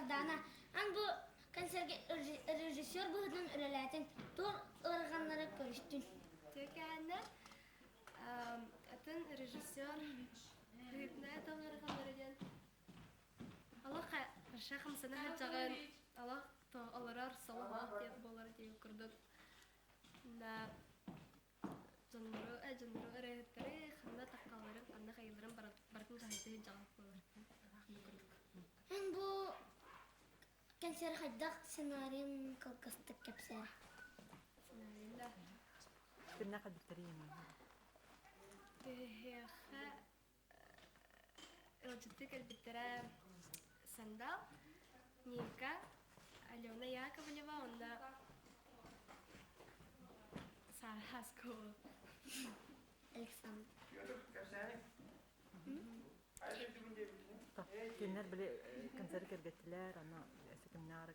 Сардаана, ан бу концергэ режиссер быһыытынан үлэлээтиҥ, туох ыараханнары көрүстүн? Түөкээннэр атын режиссер быһыытынан туох ыараханнары диэн олох хорошо хамсана сылдьаҕын, олох олорор солоһоох диэн буолар диэн курдук да дьоннору дьоннору ырыаһыттары ханна таххалларын, ханна хайыыларын барытын дьаһайта сылдьаҕын буолар курдук. Эн бу кэнсиэр хайдах сценарийын кылгастык кэпсээ. Сценарийын да. Кимнээх кэлбиттэрий? Биһиэхэ ыалдьыттыы кэлбиттэрэ Сандал, Ника, Алена Яковлева уонна Сара Хаскова. Александр. Кинилэр били концерт кэргэттилэр, аны өссө кимнээҕэр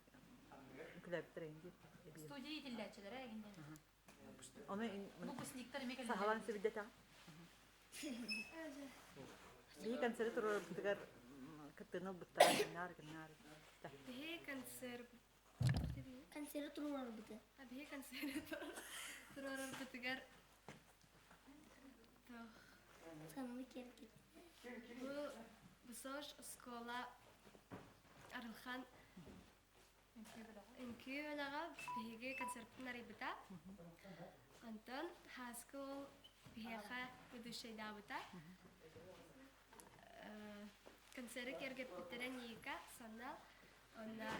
үкүлээбиттэр эҥин диир. Студия иитиллээччилэрэ эҥин диэн. Ону Выпускниктар эмиэ кэллилэр. саһалаан сибидэтэ. Биһи концерт туруорбутугар кыттыыны ылбыттара кимнээр кимнээр. Биһи концерт Концерт туруорбута. Биһи концерт туруорарбытыгар туох Сананы киэргит. Бу БСОШ оскуола Арылхан Үҥкүү бөлөҕө биһиги концерппытын арыйбыта. Онтон Һааскы уол биһиэхэ ведущайдаабыта. Концеры киэргэппиттэрэ Ника, Санна уонна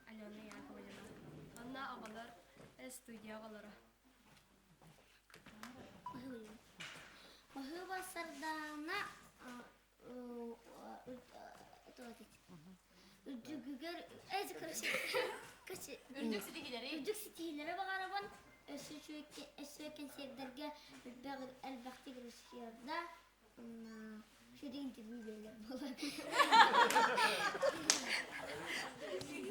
Алена Яковлева. Онно оҕолор студия оҕолоро. Баһыыба Сардаана Үрдүгүгэр Үрдүк ситиһиилэри үрдүк ситиһиилэри баҕарабын. Өссө өссө кэнсиэрдэргэ элбэхтик режиссерда уонна үчүгэй интервью биэрэр буолар.